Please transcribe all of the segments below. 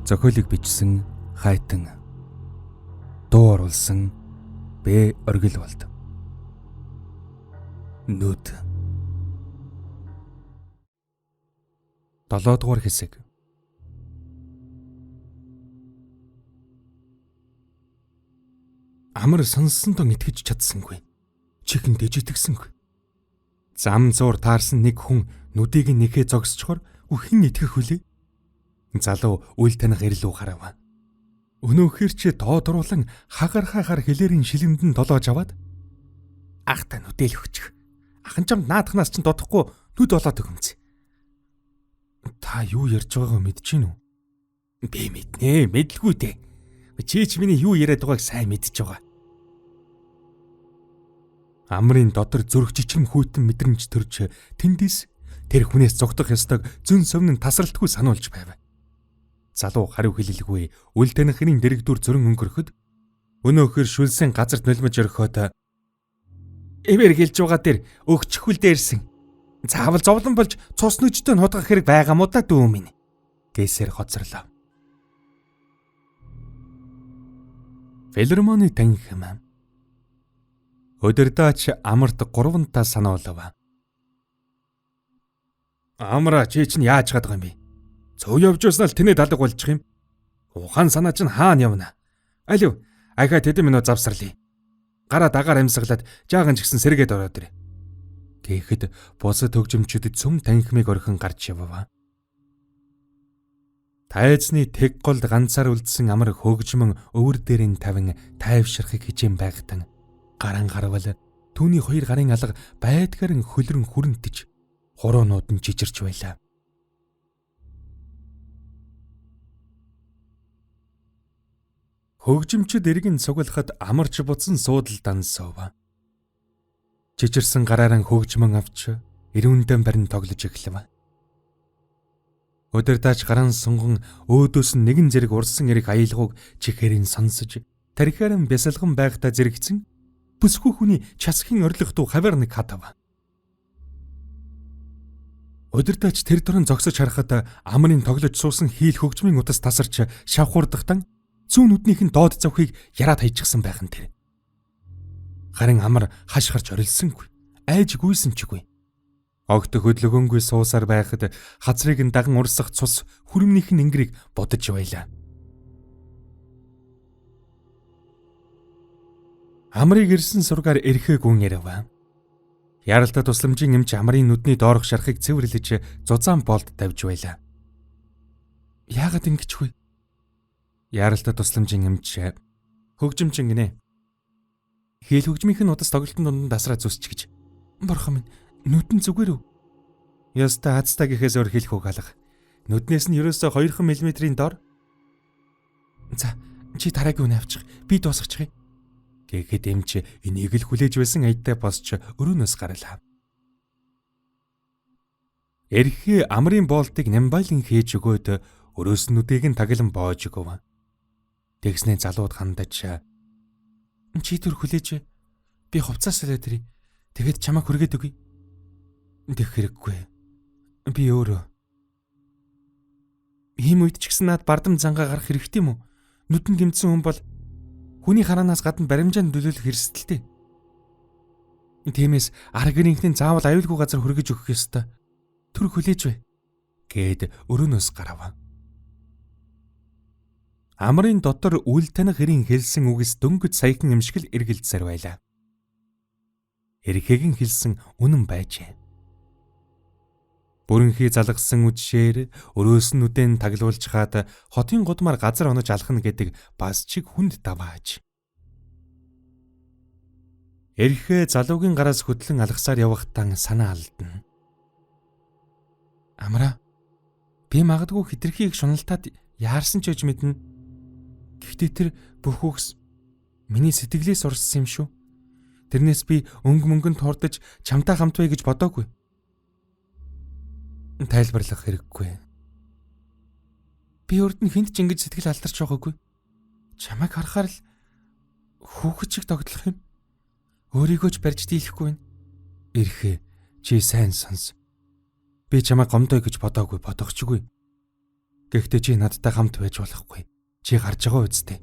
Зохиолыг бичсэн Хайтан. Дуу оруулсан Б. Оргилволд. Нүд. 7 дугаар хэсэг. Амар сонссондоо итгэж чадсангүй. Чихэнд ижитгсэнгүй. Зам зуур таарсан нэг хүн нүдийг нь нэхээ зогсчхоор хэн итгэх вүлээ? Залуу үл таних эрэл үү харав. Өнөөхөр чи доодруулан хагархаа хар хилээрийн шилэмдэн толоож аваад ах та нүдэл өгчих. Ахан чамд наадхнаас чинь дутахгүй нүд болоод өгөмц. Та юу ярьж байгаагаа мэдэж гин үү? Би мэднэ, мэдлгүй дээ. Чи ч миний юу яриад байгааг сайн мэдж байгаа. Амрын дотор зүрх жичрэм хүйтэн мэдрэмж төрж тэндээс тэр хүнээс зогтох ёстойг зөн совнын тасралтгүй сануулж байв. Залуу хариу хэлэлгүй үл таних хэрийн дэрэгдүр зөрөн өнгөрөхөд өнөөхөр шүлсэн газарт нулимж орхиод эвэр хэлж байгаа дээр өгчихвэл дээрсэн. Заавал зовлон болж цус нүжтэй нудгах хэрэг байгаа мó да дүү минь гэсээр хоцорлоо. Филармоны танхим. Өдөрдөөч амарт гурвантаа сануулв. Амраа чи чинь яаж чадах юм бэ? Цөв явж байснаа л тэнэ талаг болчих юм. Ухаан санаа чинь хаана явна? Алив, ахаа тэдэн минут завсарлая. Гараа дагаар амьсгалаад жаахан ч гэсэн сэргээд ороод ир. Тэгэхэд бусад хөгжимчдөд сүм танхимыг орхин гарч явв. Тайзны тэг голд ганцаар үлдсэн амар хөгжмөн өвөр дээрэн тавин тайвширхыг хичээн байгтан гаран гарвал түүний хоёр гарын алга байдгаарн хөлрөн хүрэнтэж хуруунууд нь жижирч байлаа. Хөгжимчд эргэн цуглахад амарч буцан суудал дансав. Жижирсэн гараараа хөгжмөн авч эрүүндэн барин тоглож эхлэв. Өдөрдаач гаран сунган өөдөөс нь нэгэн зэрэг урсан эрэг аялгауг чихээрийн сонсож тархиаран бясалган байхдаа зэрэгцэн бүсгүй хүний часхийн орилох дуу хавар нэг хатав. Өдөрдөөч тэр дорн зогсож харахад амрын тоглож суусан хийл хөгжмийн утас тасарч шавхуурдахтан зүүн нүднийх нь доод завхыг яраад хайчихсан байх нь тэр. Харин амар хаш харж орилсонгүй, айж гүйсэн ч үгүй. Огт хөдөлгөөнгүй суусаар байхад хазрыг нь даган урсах цус хүрмнийх нь ингэрийг бодож байлаа. Амрыг ирсэн сургаар эрхээ гүн ирэв. Яралтай тусламжийн эмч амрын нүдний доорх шархыг цэвэрлэж зузаан болд тавьж байлаа. Яагаад ингэж вэ? Яралтай тусламжийн эмч хөгжимчин гинэ. Хэл хөгжмийнх нь удас тоглолтын дунд дасраа зүсч гэж. Бурхан минь, нүдэн зүгээр үү? Ёстой азтай гэхээс өөр хэлэх үг алга. Нүднээс нь ерөөсөө 2 мм-ийн дор. За, чи дараагийн үнэ авчих. Би дуусгачих юм. Гэхэд эмч энийг л хүлээж байсан аяттай босч өрөөнөөс гарлаа. Эрхээ амрын боолтыг нямбайлан хийж өгөөд өрөөс нүдийг нь таглан боож өгөв. Тэгснээ залууд хандаж чи түр хүлээж би хувцас солиод ирье. Тэгэхэд чамайг хүргээд өгье. Тэг хэрэггүй. Би өөрөө. Ийм үед ч гэсэн над бардам зангаа гарах хэрэгтэй юм уу? Нүдэн гэмтсэн хүн бол хүний хараанаас гадна баримжаанд нөлөөлөх эрсдэлтэй. Тиймээс арга гэрийнхний заавал аюулгүй газар хүргэж өгөх ёстой. Түр хүлээж бай. Гэд өрөөнөөс гарав. Амрын дотор үл таних хэрийн хэлсэн үгс дөнгөж саяхан юм шиг л эргэлзсээр байлаа. Эрхэгэн хэлсэн үнэн байжээ. Бүрэнхий залгасан үдшээр өрөөс нь нүдэн таглуулж хаад хотын гудмаар газар онож алхна гэдэг бас чиг хүнд давааж. Эрхээ залуугийн гараас хөдлөн алгасаар явахтан санаа алдна. Амраа би магадгүй хитрхи их шуналтаад яарсан ч гэж мэднэ. Гэхдээ тэр бүх үгс миний сэтгэлээс урссан юм шүү. Тэрнээс би өнгө мөнгөнд хурдаж чамтай хамт бай гэж бодоогүй. Тайлбарлах хэрэггүй. Би урд нь хүнд ч ингэж сэтгэл алдарч байгаагүй. Чамайг харахаар л хүүхэд шиг тогтлох юм. Өөрийгөө ч барьж дийлэхгүй байна. Эрхээ чи сайн сонс. Би чамайг гомдой гэж бодоогүй, бодохчгүй. Гэхдээ чи надтай хамт байж болохгүй. Чи гарч байгаа үсттэй.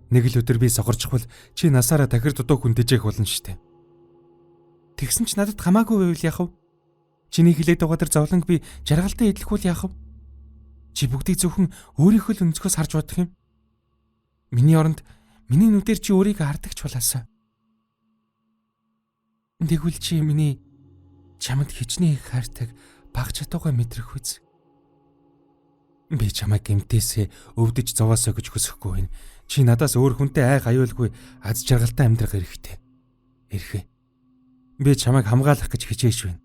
Нэг л өдөр би сохорчихвол чи насаараа тахир дутуу хүндэжээх болно штэ. Тэгсэн ч надад хамаагүй байвал яах вэ? Чиний хэлээд байгаа тэр зовлонг би жаргалтай эдлэхүүл яах вэ? Чи бүгдийг зөвхөн өөрийнхөө л өнцгөөс харж бодох юм. Миний оронд миний нүдээр чи өөрийгөө хардагч болоосаа. Тэгвэл чи миний чамд хичнээн их хайртаг баг чадвараа мэдрэх үз. Би чамайг гэмтээсээ өвдөж зовоосоо гэж хүсэхгүй байна. Чи надаас өөр хүнтэй айх аюулгүй аз жаргалтай амьдрах эрхтэй. Эрхээ. Би чамайг хамгаалах гэж хичээж байна.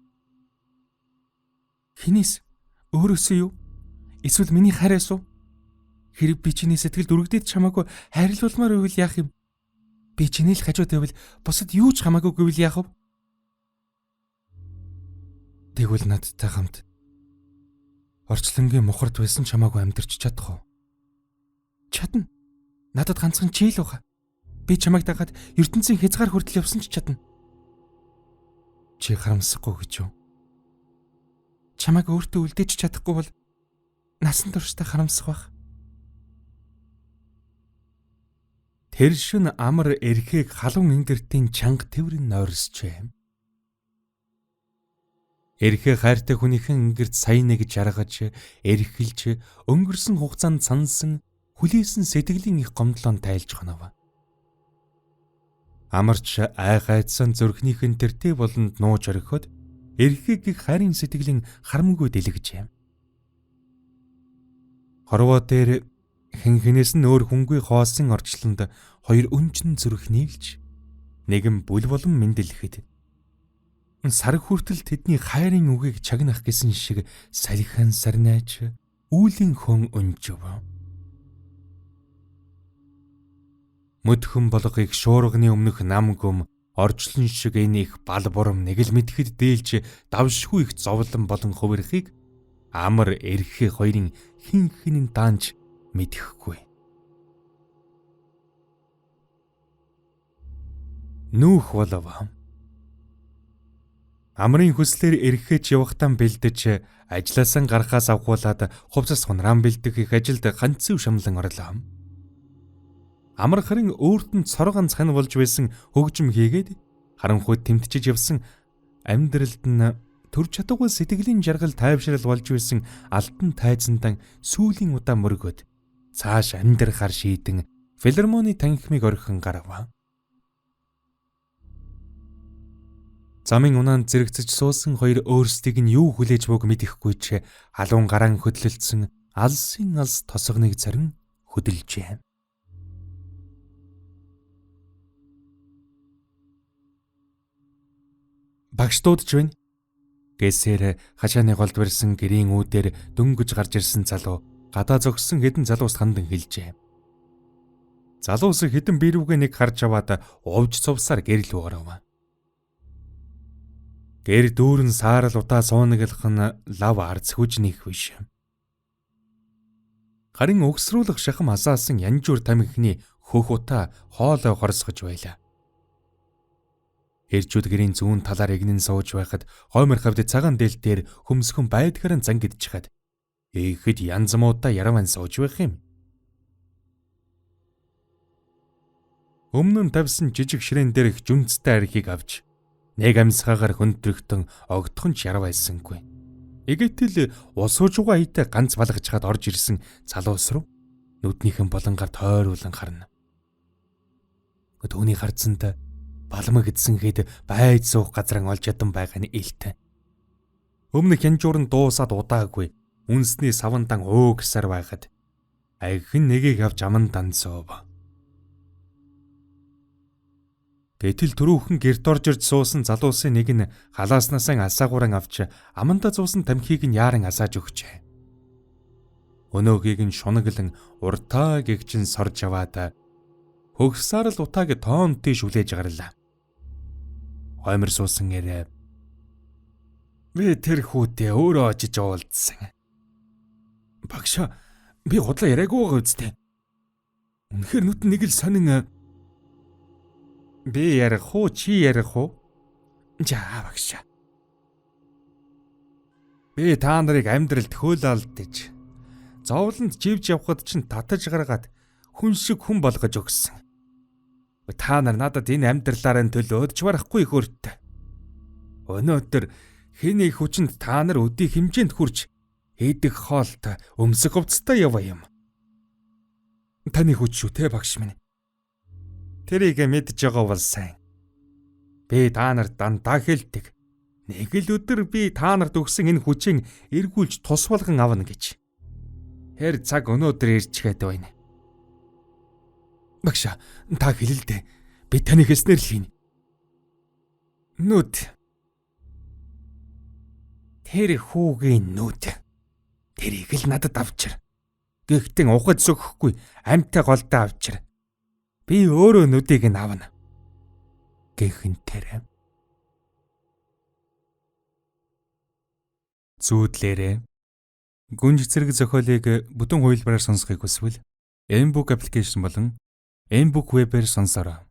Хинээс? Өөрөөсөө юу? Эсвэл миний хайраас уу? Хэрэг би чиний сэтгэлд өргөдөөд чамаагүй хайрлуулмаар байвал яах юм? Би чиний л хажууд байвал бусад юу ч хамаагүй гэвэл яах вэ? Тэгвэл надтай хамт орчлонгийн мухард байсан чамаагүй амьдарч чадах уу? Чадна. Надад ганцхан чи л байгаа. Би чамайг дагаад ертөнцийн хязгаар хүртэл явсан ч чадна. Чи харамсахгүй гэж юу? Чамайг өөртөө үлдээж чадахгүй бол насан туршдаа харамсах байх. Тэр шин амар эрхийг халуун ингэртийн чанга тэврэн нойрсжээ. Эрхээ хайртай хүнийхэн ингэрт сая нэг жаргаж, эрхэлж, өнгөрсөн хугацаанд сансан, хүлээсэн сэтгэлийн их гомдлон тайлж хонов. Амарч айхайдсан зүрхнийхэн тэртээ болонд нууж орхиод эрхийг их хайрын сэтгэлийн харамгүй дэлгэжээ. Хорвоо дээр хэн хэнээс нь өөр хүнгүй хоосон орчлонд хоёр өнжин зүрх нийлж нэгэн бүл болон мэндэлэхэд сар хүртэл тэдний хайрын үгийг чагнах гэсэн шиг салхиан сарнайч үүлийн хон өнжив. Мөдхөн болгыг шуурганы өмнөх нам гүм орчлон шиг энэ их бал бурам нэг л мэдхэд дээлж давшгүй их зовлон болон хувирхыг амар эрхээ хоёрын хин хинэн даанч мэдэхгүй. Нүүх болов. Амрын хүслээр эрхээч явахтаа бэлдэж ажлаасаа гарахаас авхуулаад хувцас хунараан бэлдэх их ажилд ганцхан шамлан орлоо. Амар харин өөрт нь цор ганц хань болж байсан хөгжим хийгээд харанхуйд тэмтчиж явсан амьдралд нь төр чадваргүй сэтгэлийн жаргал тайвшрал болж байсан алтан тайзандан сүүлийн удаа мөргөөд цааш амьдрахаар шийдэн филармоны танхимыг орхин гарав. Замын унаанд зэрэгцэж суусан хоёр өөрсдийг нь юу хүлээж буг мэдэхгүй ч халуун гараан хөдлөлдсөн алсын алс тосгоныг зарин хөдөлжээ. Багш дуудаж байна гэсээр хашааны голд барьсан гэрийн үүдээр дөнгөж гарч ирсэн залуу гадаа зогссон хэдэн залуус хандан хэлжээ. Залуус хэдэн бирүүгээ нэг харж аваад увж цувсаар гэрэл рүү оров. Гэр дүүрэн саарал утаа суунаглах нь лав арц хүж нэх биш. Харин угсруулах шахам асаасан янжуур тамхины хөх утаа хоолой хорсгож байлаа. Эрчүүд гэрийн зүүн талаар эгнэн сууж байхад хоймор хавьд цагаан дэл дээр хөмсгөн байдгаар зан гэдчихад ихэд янз муудаа яраван сууж байх юм. Өмнө нь тавьсан жижиг ширээн дээрх жүнцтэй архийг авч нэг амьсгаагаар хөндрөгтөн огтхон ч ярвайсангүй. Эгээтэл усуужугаа айтай ганц балгажхад орж ирсэн залуус руу нүднийхэн болонгаар тойруулан харна. Түүний харцанд балмагдсан хэд байж суух газран олж ядан байгаа нь илт. Өмнөх хянжуур нь дуусаад удаагүй үнсний савандан уугсаар байхад агхэн нэгийг авч аман дан суув. Гэтэл түрүүхэн гэрт орж ирж суусан залуусын нэг нь халааснасаа асаагууран авч амандаа зуусан тамхиг нь яаран асааж өгчээ. Өнөөгийг нь шунаглан уртаа гэгчин сорж аваад хөгсаар л утааг тоон тийш хүлээж гарлаа. Хоймор суусан эрээ. Би тэр хүүтэй өөрөө очиж уулзсан. Багшаа би худлаа яриаггүй байгаа үстэй. Үнэхээр нүд нэг л сонин. Би ярих уу чи ярих уу? За багшаа. Би та нарыг амьдралд хөөлалдэж Зовлонд живж явхад чинь татаж гаргаад хүн шиг хүн болгож өгсөн. Та нар надад энэ амьдралаараа төлөө өдч барахгүй хөөртэй. Өнөөдөр хэний хүчинд та нар өдий хэмжээнд хүрч идэх хоолт өмсөх хувцастай яваа юм. Таны хүч шүү те, багш минь. Тэрийг мэдж байгаа бол сайн. Би та нарт дандаа хэлдэг. Нэг л өдөр би та нарт өгсөн энэ хүчин эргүүлж тус болгон авна гэж. Тэр цаг өнөөдөр ирчгээд байна. Багшаа, та хэлэл дээ. Би таны хэлснээр л хийнэ. Нүд. Тэр хүүгийн нүд. Тэрийг л надад авчир. Гэхдээ ухаж сөхөхгүй амьтай голдоо авчир. Би өөрөө нүдийг нь авна. Гэхэн тэр. Зүүдлээрээ гүнж зэрэг зохиолыг бүтэн хувилбараар сонсохыг хүсвэл Mbook application болон Mbook web-ээр сонсороо.